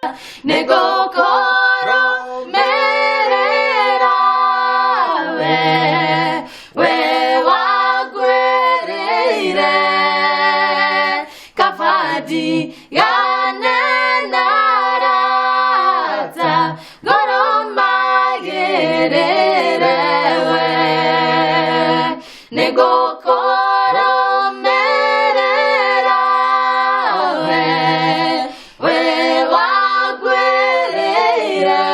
Nĩngũkũrũmĩrĩra we, we wangwĩrĩire kaba ndigane na arata ngũrũmagĩrĩre we. Nĩngũkũrũmĩrĩra we, we wangwĩrĩire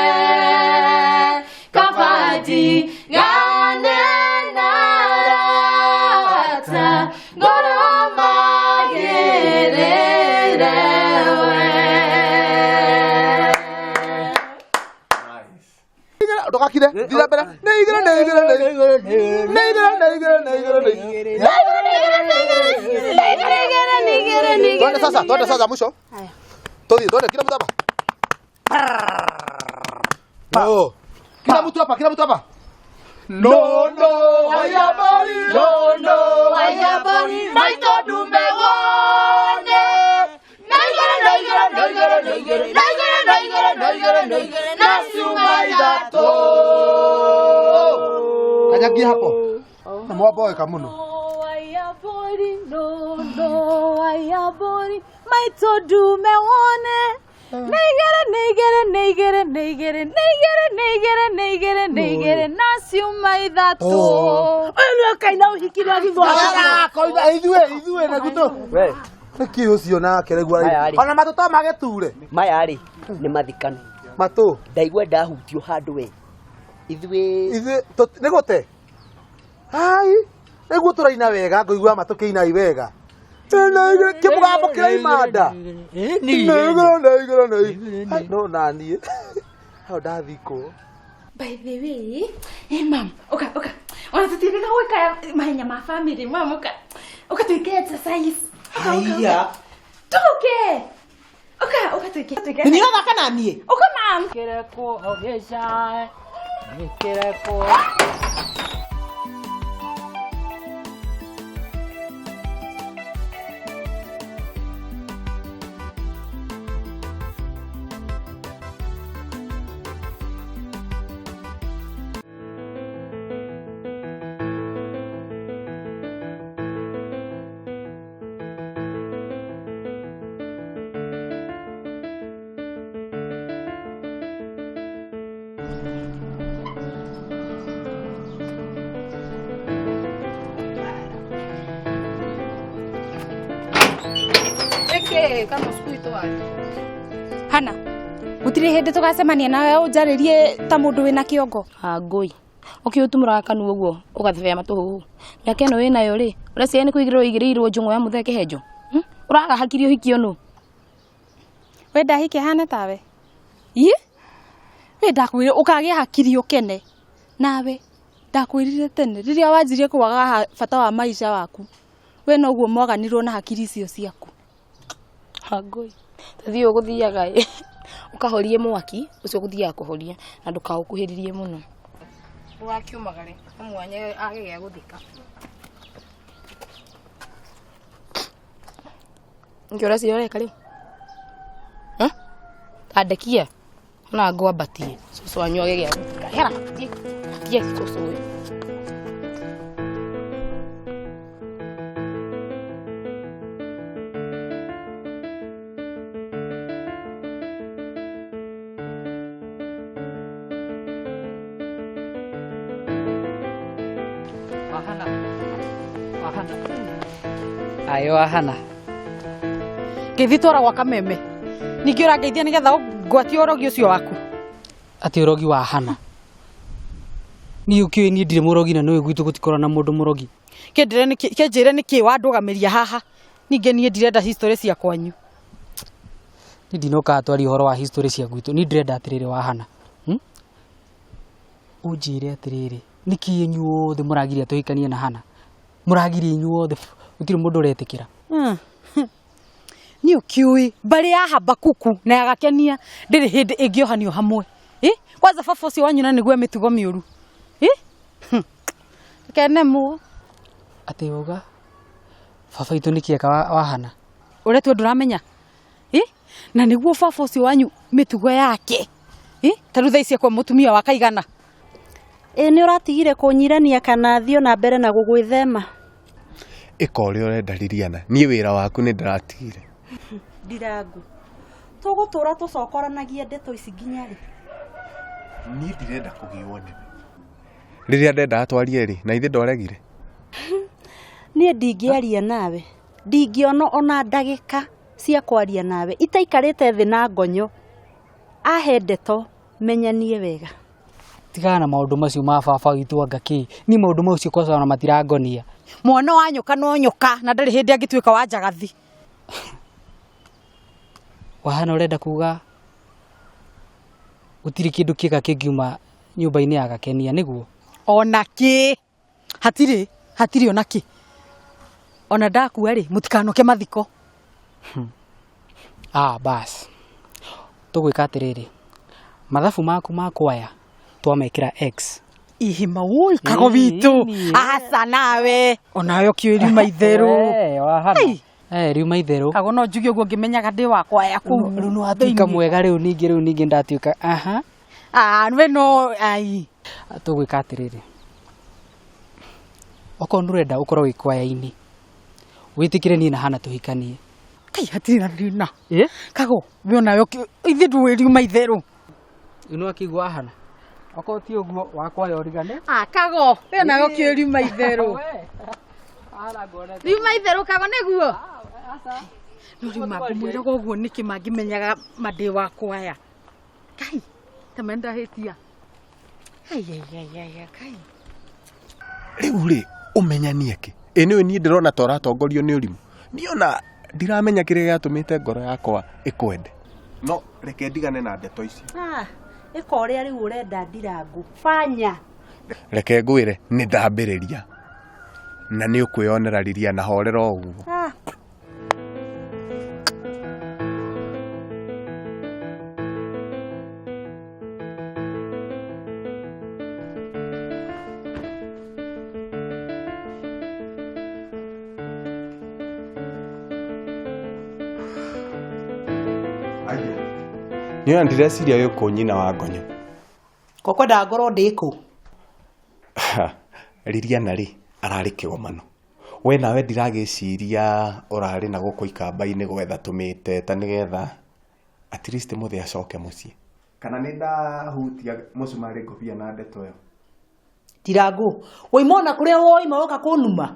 kaba ndigane na arata ngũrũmagĩrĩre we. Ndũgakire, thiĩ na mbere. Nĩ igĩrĩ, nĩ igĩrĩ, nĩ igĩrĩ. Nĩ igĩrĩ, nĩ igĩrĩ, nĩ igĩrĩ, nĩ igĩrĩ. Twende sasa, twende sasa mwisho. Tuthiĩ, twende kila mtu hapa. No. Kila mtu hapa, kila mtu hapa. No, no, hayabari. No, no, hayabari. Maito dume wone. Naigere, naigere, naigere, naigere, naigere, naigere, naigere, naigere, nasuma ithatũ. Kanyagia hapo. Na mwamboeka mũno. Ayabori, no, no, ayabori, maito dume wone. Nĩigĩrĩ, nĩigĩrĩ, nĩigĩrĩ, nĩigĩrĩ, nĩigĩrĩ, nĩigĩrĩ, nĩigĩrĩ, nĩigĩrĩ, na ciuma ithatũ. Ũyũ nĩwe kaina ũhiki wa gĩthwaka. Koiga ithuĩ, ithuĩ na guto. We, Nĩkĩ ũcio nake rĩu Maya arĩ. rĩ. Ona matũ to magĩture. Maya rĩ nĩ mathikano. Matũ. Ndaigua ndahutio handũ we. Ithuĩ Ithuĩ nĩ gũte. Ai, nĩguo tũraina wega ngũigua matũ kĩinai wega. Kĩmũgambo kĩraima nda. Nĩigĩrĩ, nĩigĩrĩ, nĩigĩrĩ. Ai, no naniĩ. Hau ndathikwo. By the way, hey mam, uka uka. Ona tũtirĩga gwĩka mahenya ma family, mam uka. Uka twĩke exercise. Uka uka. Haiya. Tũke. Uka uka twĩke. Twĩke. Nĩ ũrathaka na niĩ? Uka mam. Hana, gũtirĩ hĩndĩ tũgacemania nawe ũnjarĩrie ta mũndũ wĩna kĩongo. Ngũi ũkĩũtumũraga kanua ũguo ũgathebea matũhũhũ mĩaka ĩno wĩnayo rĩ ũreciria nĩ kũigĩrĩrwo igĩrĩirwo njũng'wa ya mũthee kĩhenjo? Ũraga hakiri ũhikio nũ? We ndahike hana tawe. Ĩ? We ndakwĩrire ũkagĩa hakiri ũkene. Nawe ndakwĩrire tene rĩrĩa wanjirie kwaga bata wa maica waku. We noguo mwaganirwo na hakiri icio ciaku. Ngũi tathiĩ ũgũthiaga ĩ ũkahorie mwaki ũcio ũgũthiaga kũhoria na ndũkaũkuhĩrĩrie mũno ndũgakiumagare mwanya age gĩa gũthika. Nĩkĩ ũreciria ũreka rĩu? Tandekia ona ngwambatie cũcũ wanyu age gĩa gũthika. Hera thiĩ thiĩ cũcũ ũyũ. Wahana. Wahana. Ayo wahana. Ngeithi twara gwa kameme. Ningĩ ũrangeithia nĩgetha ngwatie ũrogi ũcio waku. Atĩ ũrogi wa Hana. Niĩ ũkĩũĩ niĩ ndirĩ mũrogi na nĩũĩ gwitũ gũtikoragwo na mũndũ mũrogi. Kĩnjĩre nĩkĩ wandũgamĩria haha. Ningĩ niĩ ndirenda history cia kwanyu. Niĩ ndinoka twarie ũhoro wa history cia gwitũ. Niĩ ndĩrenda atĩrĩrĩ wa Hana. Ũnjĩre atĩrĩrĩ, nĩkĩ inyuothe mũragiria tũhikanie na Hana? Mũragiria inyuothe, gũtirĩ mũndũ ũretĩkĩra. Niĩ ũkĩũĩ mbarĩ ya Habakuku na ya Gakenia ndĩrĩ hĩndĩ ĩngĩohanio hamwe. Kwanza baba ũcio wanyu na nĩguo mĩtugo mĩũru. Reke nemwo. Atĩ wauga baba witũ nĩkĩ eka wa Hana? Ũretua ndũramenya? Na nĩguo baba ũcio wanyu Mĩtugo yake. Ĩ, ta rĩu thaa ici akwa mũtumia wa kaigana. Ĩ nĩ ũratigire kũnyirania kana thiĩ na mbere na gũgwĩthema? Ĩka ũrĩa ũrenda Liliana, niĩ wĩra waku nĩ ndĩratigire. Ndirangu. Tũgũtũra tũcokoranagia ndeto ici nginya rĩ? Niĩ ndirenda kũgĩo nĩwe. Rĩrĩa ndendaga twarie rĩ, na ithe ndoregire. Niĩ ndingĩaria nawe. Ndingĩona ona ndagĩka cia kwaria nawe itaikarĩte thĩ na ngonyo. Ahe ndeto menyanie wega. Tigana na maũndũ macio ma baba witũ anga kĩ. Niĩ maũndũ macio kwanza ona matirangonia. Mwana wa nyoka no nyoka na ndarĩ hĩndĩ angĩtuĩka wa njagathi. Wahana ũrenda kuga gũtirĩ kĩndũ kĩega kĩngiuma nyũmba-inĩ ya Gakenia nĩguo? Ona kĩ. Hatirĩ, hatirĩ ona kĩ. Ona ndakua rĩ, mũtikanoke mathiko. Ah, bas. Tũgwĩka atĩrĩrĩ. Mathabu maku ma kwaya twamekĩra X. Ihima woi kago witũ. Aca nawe. Onawe ũkĩũĩ riuma itherũ. Wahana. Eh, riuma itherũ. Kago no njuge ũguo ngĩmenyaga ndĩ wa kwaya kũu. Rĩu nĩ watuĩka mwega rĩu ningĩ rĩu ningĩ ndatuĩka aha. Ah, we no ai. Tũgwĩka atĩrĩrĩ. Okorwo nĩ ũrenda ũkorwo wĩ kwaya-inĩ, wĩtĩkĩre niĩ na Hana tũhikanie. Kai hatirĩ na thĩna. Kago, we onawe ithuĩ ndũĩ riuma itherũ. Rĩu nĩ wakĩigua Hana? Okorwo ti ũguo wakwaya ũrigane. Ah, kago, we onawe ũkĩũĩ riuma itherũ. Riuma itherũ kago nĩguo. No rĩu mangũmwĩraga ũguo nĩkĩ mangĩmenyaga ma ndĩ wa kwaya. Kai, ta mendahĩtia. Ai ai ai ai kai. Rĩu rĩ, ũmenyanie kĩ? Ĩ nĩũĩ niĩ ndĩrona ta ũratongorio nĩ ũrimũ. Niĩ ona ndiramenya kĩrĩa gĩatũmĩte ngoro yakwa ĩkwende. No reke ndigane na ndeto ici. Ah, ĩka ũrĩa rĩu ũrenda Ndirangu. Fanya. Reke ngwĩre nĩ ndambĩrĩria. Na nĩ ũkwĩyonera Liliana horera o ũguo. Ah. Nĩ ona ndireciria wĩ kũ nyina wa ngonyo. Ko kwendaga ngorwo ndĩ kũ? Liliana rĩ, ararĩ kĩgomano. We nawe ndiragĩciria ũrarĩ na gũkũ ikamba-inĩ gwetha tũmĩte ta nĩgetha at least mũthĩ acoke mũciĩ. Kana nĩ ndahutia mũcumarĩ ngũbia na ndeto ĩyo? Ndirangu, woima ona kũrĩa woima woka kũnuma.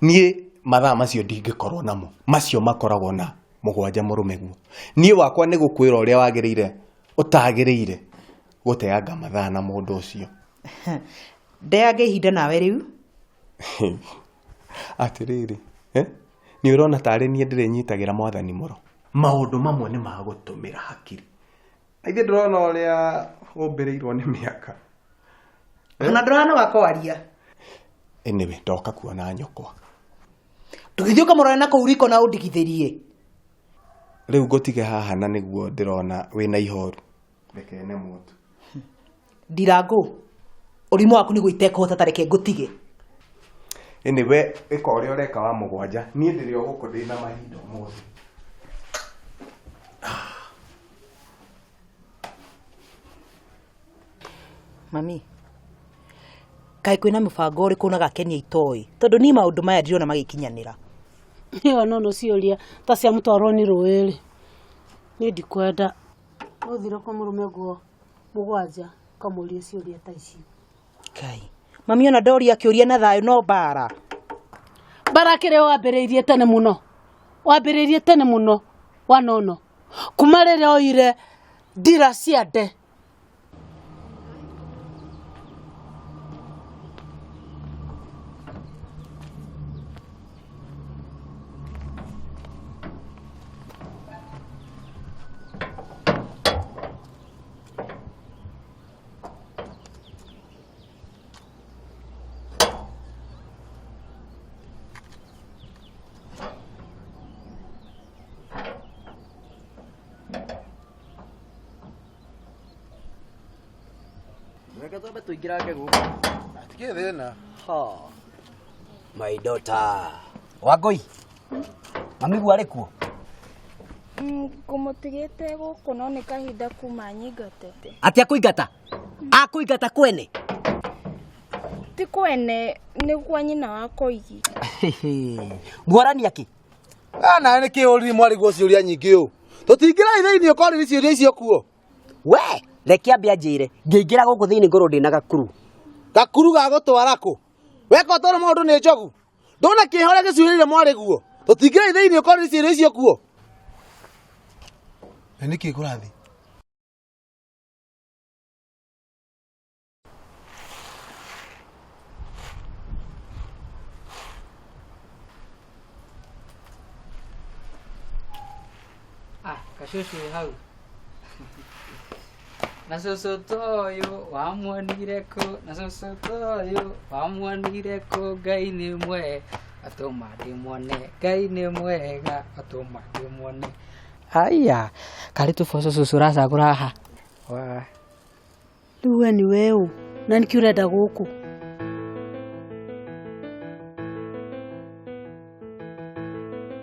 Niĩ mathaa macio ndingĩkorwo namo. Macio makoragwo na mũgwanja mũrũme guo. Niĩ wakwa nĩ gũkwĩra ũrĩa wagĩrĩire ũtagĩrĩire gũteanga mathaa na mũndũ ũcio. Ndeange ihinda nawe rĩu. Atĩrĩrĩ, nĩ ũrona tarĩ niĩ ndĩrĩnyitagĩra mwathani mũro. Maũndũ mamwe nĩ ma gũtũmĩra hakiri. Na ithuĩ ndĩrona ũrĩa ũmbĩrĩirwo nĩ mĩaka. Ona ndũranoga kwaria. Anyway, ndoka kuona nyũkwa. Ndũgĩthiĩ ũkamũrore na kũu riko na ũndigithĩrie. Rĩu ngũtige haha na nĩguo ndĩrona wĩna ihoru. Reke nemwo tu. Ndirangu, ũrimũ waku nĩguo itekũhota ta reke ngũtige. Anyway, ĩka ũrĩa ũreka wa mũgwanja. Niĩ ndĩrĩ o gũkũ ndĩna mahinda ũmũthĩ. Mami, kaĩ kwĩna mũbango ũrĩkũ na Gakenia itoĩ? Tondũ niĩ maũndũ maya ndirona magĩkinyanĩra. Ĩyo no no ciũria ta cia mũtwarwo nĩ rũĩ rĩ. Niĩ ndikwenda. Ũthire kwa mũrũme ũguo mũgwanja ũkamũria ciũria ta icio. Kai. Mami ona ndoria kĩũria na thayũ no mbara. Mbara kĩrĩa wambĩrĩirie tene mũno. Wambĩrĩirie tene mũno wanono. Kuma rĩrĩa oire ndira cia nde. Reke twambe tũingĩrange gũkũ. Hatikĩrĩ thĩna. Ha. My daughter. Wangũi. Mami guo arĩ kuo? Ngũmũtigĩte gũkũ no nĩ kahinda kuma nyingate. Atĩ akũingata? Akũingata kwene? Ti kwene, nĩ kwa nyina wa Koigi. Mwarania kĩ? Nawe nĩ kĩ ũriri mwarĩguo ciũria nyingĩ ũũ? Tũtingĩra thĩinĩ ũkorĩri ciũria icio kuo. We, reke ambe anjĩre, ngĩingĩra gũkũ thĩinĩ ngorwo ndĩna gakuru. Gakuru ga gũtwara kũ? Weka ũtwara maũndũ nĩ njogu. Ndona kĩeha ũrĩa gĩcuĩrĩire mwarĩguo. Tũtingĩra thĩinĩ ũkorĩri ciũria icio kuo. Na nĩkĩ kũrathiĩ? Ah, kacũcũ wĩ hau. Na cũcũ toyũ wamuonire kũ, na cũcũ toyũ wamuonire kũ, Ngai nĩ mwega atũma ndĩmuone, Ngai nĩ mwega atũma ndĩmuone. Haya, karĩ tũboco cũcũ ũracagũra haha. Wa. Rĩu we nĩ we ũ na nĩkĩ ũrenda gũkũ?